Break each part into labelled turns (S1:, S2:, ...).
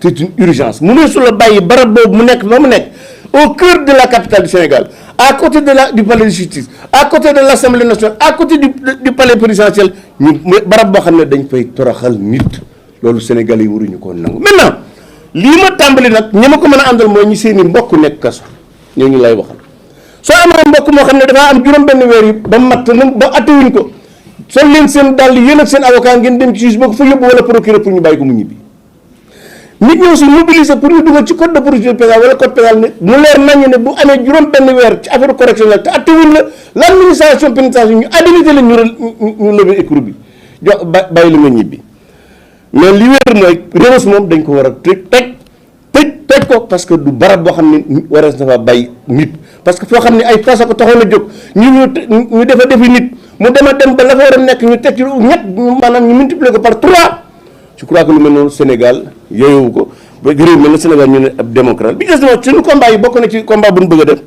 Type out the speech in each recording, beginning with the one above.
S1: c'est une urgence mu ne su la bàyyi barab boobu mu nekk ba mu nekk au cœur de la capitale du Sénégal à côté du palais de justice à côté de l'Assemblée nationale à côté du palais présidentiel ñu barab boo xam ne dañ fay toroxal nit loolu Sénégal yi waruñu ko nangu. maintenant lii ma tàmbali nag ñi ma ko mën a àndal mooy ñi seeni mbokk nekk kaso ñooñu lay waxal soo amee mbokk moo xam ne dafaa am juróom-benn weer yi ba matt na ba attewuñ ko sol leen seen dàll yéen ak seen avocat ngeen dem ci juge boo ko fa yóbbu wala procureur pour ñu bàyyi ko mu ñibbi. nit ñi aussi mobiliser pour ñu dugal ci code de procédure pénale wala code pénal ne mu leer nañu ne bu amee juróom-benn weer ci affaire correctionnelle te attewuñ la l'administration pénitentiaire ñu habilité la ñu lever écrou bi jox bàyyi la nga ñibbi mais li wér mooy Rebeuss moom dañ ko war a tëj ko parce que du barab boo xam ne warees na fa bàyyi nit parce que foo xam ne ay fas ko taxoon a jóg ñu defi nit mu dem ba la fa war a nekk ñu teg ci ñett maanaam ñu multiplier ko par 3 je crois que lu mel noonu Sénégal yooyu ko ba réew mel na Sénégal ñu ne ab démocrate bi des na suñu combat yi bokk na ci combat bu ñu bëgg a def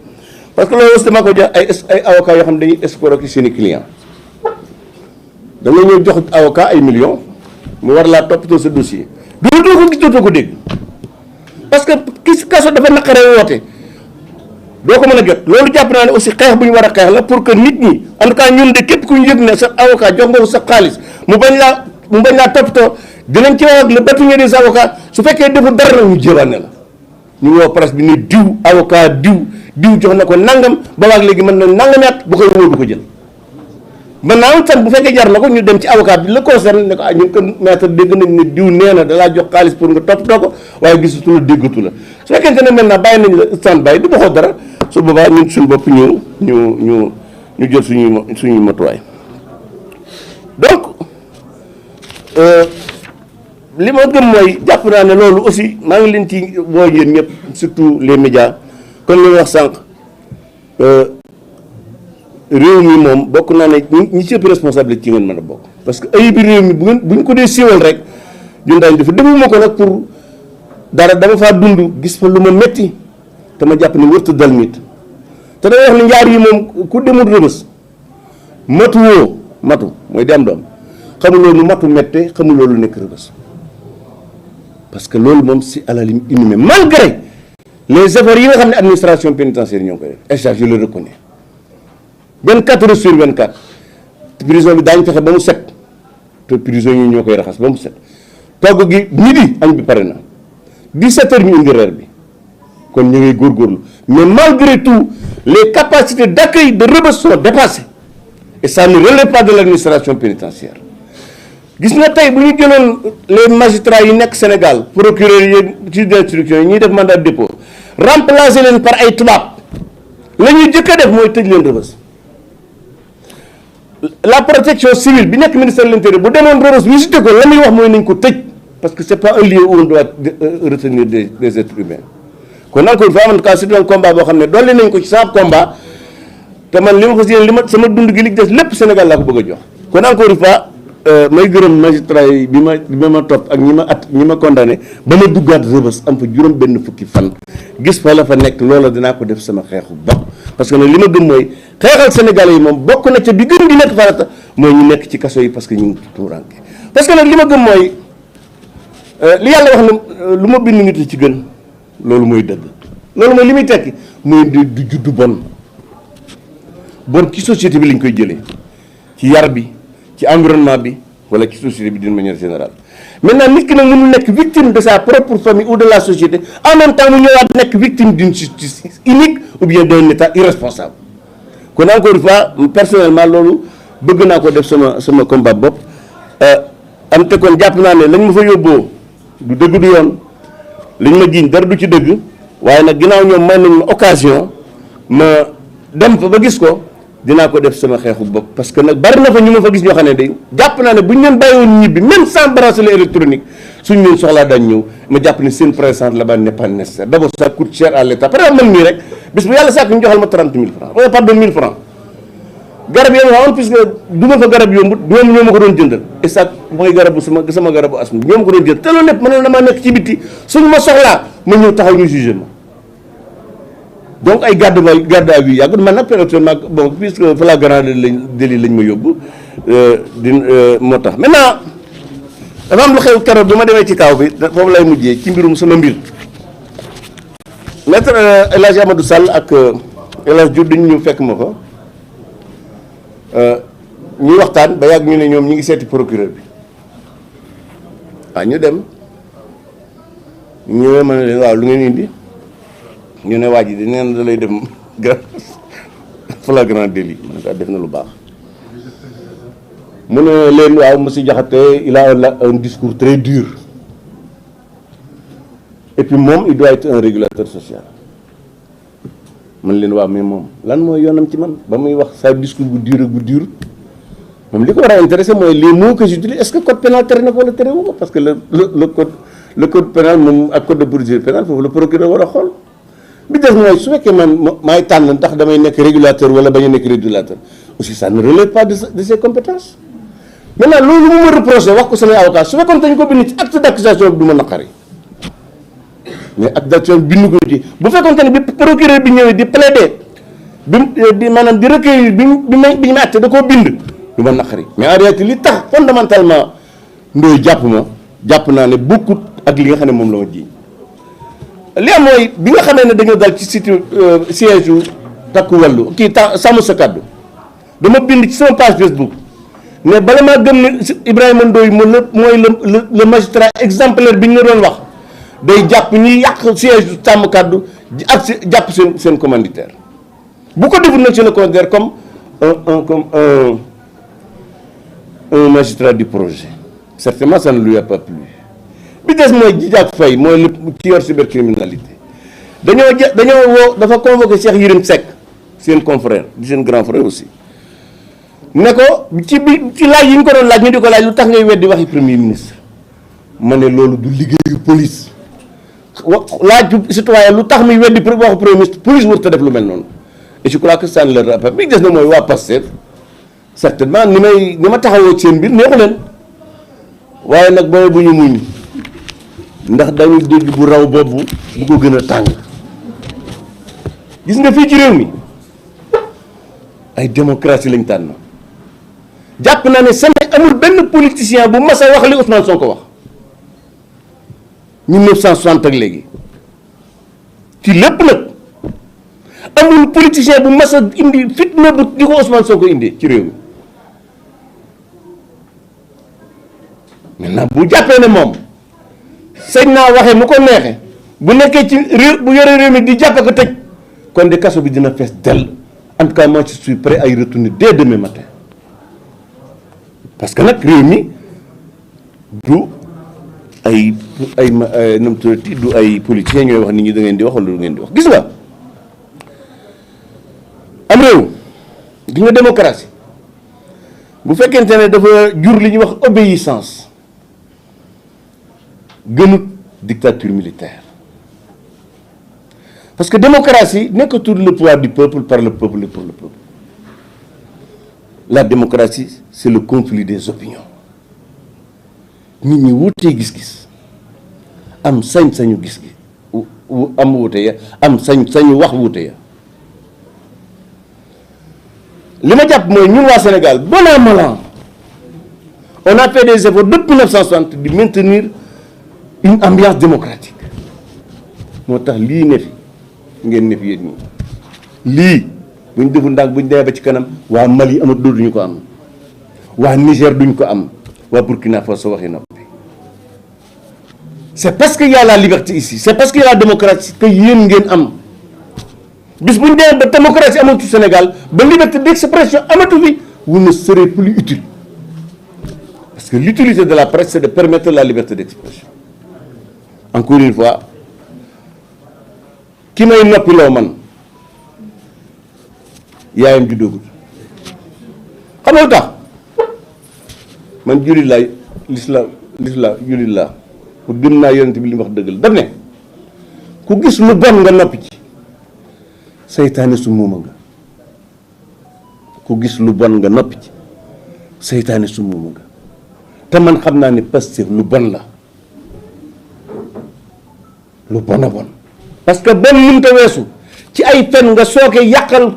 S1: parce que loolu aussi dama ko jox ay avocats yoo xam ne dañuy escroquer seen i clients da nga ñëw jox avocat ay millions mu war laa toppatoo sa dossier dootoo ko gis dootoo ko dégg parce que ki kaso dafa naqaree woote doo ko mën a jot loolu jàpp naa ne aussi xeex bu ñu war a xeex la pour que nit ñi en tout cas ñun de képp ku ñu yëg ne sa avocat jox nga ko sa xaalis mu bañ laa toppatoo dinañ ci wax ak le bâtonnier des avocats su fekkee defu dara nag ñu jébaane la ñu woo presse bi ne diw avocat diw jox na ko nangam ba waag léegi mën na nangami at bu koy woo du ko jël maintenant tam bu fekkee jar na ko ñu dem ci avocat bi la concerne ne ko ñun ko maître dégg nañ ne diw nee na dalaa jox xaalis pour nga toppatoo ko waaye gisatu la déggatu la su fekkente ne maintenant bàyyi nañ la stand by di baxoo dara su boobaa ñun suñu bopp ñu jël suñuy matuwaay donc li ma gëm mooy jàpp naa ne loolu aussi maa ngi leen ci woo yéen ñëpp surtout les médias kon li wax sànq réew mi moom bokk naa ne ñi ci ëpp responsabilité ci ngeen mën a bokk parce que ay bi réew mi bu ñu ko dee siiwal rek ñun daañu def defuma ko nag pour dara dama faa dund gis fa lu ma metti te ma jàpp ne wërta dal nit te day wax ne njaar yi moom ku demul Rebeuss matu mooy di am doom xamuloo nu matu mette xamuloo lu nekk Rebeuss parce que loolu moom si à la limite inhumé malgré les efforts yi nga xam ne administration pénitentiaire ñoo ngi koy def et ça je le reconnais 24 heures sur 24 prison bi daañu fexe ba mu set te prison yi ñoo koy raxas ba mu set togg gi midi añ bi pare na 17 heures ñu indi reer bi kon ñu ngi góorgóorlu mais malgré tout les capacités d'accueil de Rebeuss sont dépassées et ça ne relève pas de l'administration pénitentiaire gis nga tey bu ñu jëloon les magistrats yi nekk Sénégal procureurs yi juge d'instruction yi ñuy def mandat de dépôt remplacer leen par ay tubaab la ñuy jëkk a def mooy tëj leen Rebeuss la protection civile bi nekk ministère de l'intérieur bu demoon Rebeuss visité ko la muy wax mooy nañ ko tëj parce que c'est pas un lieu où on doit retenir des êtres humains kon encore une fois en tout cas c'est un combat boo xam ne dolli nañ ko ci sa combat te man li ma ko si li ma sama dund gi li des lépp Sénégal laa ko bëgg a jox kon encore une fois may gërëm magistrat yi bi ma topp ak ñi ma condamné ba ma duggaat Rebeuss am fa juróom benn fukki fan gis fa la fa nekk loola dinaa ko def sama xeexu bopp parce que nag li ma gëm mooy xeexal Sénégalais yi moom bokk na ca bi gën di nekk farata mooy ñu nekk ci kaso yi parce que ñu ngi tuuranke parce que nag li ma gëm mooy li yàlla wax ne lu ma bind nit ci gën loolu mooy dëgg loolu mooy li muy tekki mooy du juddu bon ci société bi lañ koy jëlee ci yar bi ci environnement bi wala ci société bi d'une manière générale maintenant nit ki nag mënul nekk victime de sa propre famille ou de la société en même temps mu ñëwaat nekk victime d'une justice unique ou bien d'un état irresponsable kon encore une fois personnellement loolu bëgg naa ko def sama combat bopp am te kon jàpp naa ne lañ ma fa yóbboo du dëgg du yoon liñ ma jiiñ dara du ci dëgg waaye nag ginnaaw ñoom may nañ ma occasion ma dem fa ba gis ko dinaa ko def sama xeexu bopp parce que nag bari na fa ñu ma fa gis ñoo xam ne day jàpp naa ne bu ñu leen bàyyiwoon ñibbi même sans bracelet électronique suñu leen soxlaa daañ ñëw ma jàpp ne seen présence là-bas n'est pas nécessaire d'abord ça coûte cher à l'État par exemple man mii rek bis bu yàlla sàkk ñu joxal ma 30 000 francs pardon 1000 francs garab yi ma waxoon puisque du ma fa garab yombut ñoo ma ko doon jëndal et ça mooy garabu sama garabu asma ñoo ma ko doon jënd te loolu lépp mënoon damaa nekk ci biti suñu ma soxlaa ma ñëw taxaw ñu jugé ma donc ay garde à vue yàggut man nag actuellement bon puisque flagrant délit lañ ma yóbbu moo tax maintenant dafa am lu xew keroog bi ma demee ci kaw bi foofu lay mujjee ci mbirum sama mbir. maître El Hadj Amadou Sall ak El Hadj Diouf dañu ñëw fekk ma fa ñuy waxtaan ba yàgg ñu ne ñoom ñi ngi seeti procureur bi waaw ñu dem ñëwee ma ne leen waaw lu ngeen indi ñu ne waa ji di neen da lay dem flagrant délit ma ne ko def na lu baax mu ne leen waaw monsieur Diakhaté il a un discours très dur et puis moom il doit être un régulateur social man leen waaw mais moom lan mooy yoonam ci man ba muy wax sa discours bu dur ak bu dur moom li ko war a intéressé mooy les mots que j'utilise est-ce que code pénal tere na ko wala tere wu ko parce que le code pénal moom ak code de procédure pénale foofu le procureur war a xool bi des mooy su fekkee man maay tànn ndax damay nekk régulateur wala bañ a nekk régulateur aussi ça ne relève pas de ses compétences maintenant loolu mu ma reproché wax ko samay avocat su fekkoon dañ ko bind ci acte d'accusation bi du ma naqari mais acte d'accusation bi bind ko ci bu fekkoon ne bi procureur bi ñëwee di plaider di maanaam di recueillir bi ñu ma àtte da koo bind du ma naqari mais en réalité li tax fondamentalement ndooy jàpp naa ne bokkut ak li nga xam ne moom la ma jiiñ li am mooy bi nga xamee ne dañoo dal ci site siège yu takku wàllu kii sàmm sa kàddu dama bind ci sama page Facebook mais bala maa gëm ne Ibrahima Ndoye mooy le magistrat exemplaire bi ñu la doon wax day jàpp ñuy yàq siège yu sàmm kàddu ak jàpp seen commanditaire bu ko deful nag je le considère comme un magistrat du projet certainement ça ne lui a pas plu bi des mooy Djidiack Faye mooy ci yor cybercriminalité dañoo woo dafa convoqué Cheikh Yérim Seck seen confrère di seen grand frère aussi ne ko ci laaj yi ñu ko doon laaj ñu di ko laaj lu tax ngay weddi waxi premier ministre ma ne loolu du liggéeyu police laaj citoyen lu tax muy weddi waxu premier ministre police warut a def lu mel noonu et je crois que ça ne leur a pas bi des na mooy waa Pastef certainement ni ma taxawoo seen mbir neexu leen waaye nag booy bu ñu muñ ndax dañu dégg bu raw boobu bu ko gën a tàng gis nga fii ci réew mi ay démocratie lañ tànn jàpp naa ne Sénégal amul benn politicien bu mas a wax li Ousmane Sonko wax 1960 ak léegi ci lépp nag amul politicien bu mas a indi fitna bu di ko Ousmane Sonko indi ci réew mi maintenant bu jàppee ne moom sañ naa waxee nu ko neexee bu nekkee ci réew bu yore réew mi di jàpp ak tëj kon de kaso bi dina fees dell en tout cas moi je suis prêt à y retourner dès demain matin parce que nag réew mi du ay nam tuddati du ay politiciens ñooy wax nit ñi da ngeen di wax wala du ngeen di wax gis nga am réew di nga démocratie bu fekkente ne dafa jur li ñuy wax obéissance gënut dictature militaire parce que démocratie nekkatul le pouvoir du peuple par le peuple et pour le peuple la démocratie c'est le conflit des opinions nit ñi wutee gis-gis am sañ-sañu gis-gis am wuute ya am sañ-sañu wax wuute ya li ma jàpp mooy ñun waa Sénégal bon an mal an on a fait des efforts depuis 1960 di maintenir une ambiance démocratique moo tax lii ne fi ngeen ne fi yéen ñi lii bu ñu deful ndànk bu ñu demee ba ci kanam waa Mali amat dootuñu ko am waa Niger duñ ko am waa Burkina Faso waxi noppi c'est parce qu'il y a la liberté ici c'est parce qu'il y a la démocratie que yéen ngeen am bis bu ñu demee ba démocratie amatu Sénégal ba liberté d'expression amatu fi vous ne serez plus utile parce que l'utilité de la presse c'est de permettre la liberté d'expression encore une fois ki may noppiloo man yaayam juddoogut xam nga lu tax man jullit laay l'islam jullit laa pour gëm naa yonent bi li mu wax dëgg la daf ne ku gis lu bon nga noppi ci seytaane su muuma nga ku gis lu bon nga noppi ci seytaane su muuma nga te man xam naa ne Pastef lu bon la lu bon a bon parce que bon mënut a weesu ci ay fen nga sooke yàqal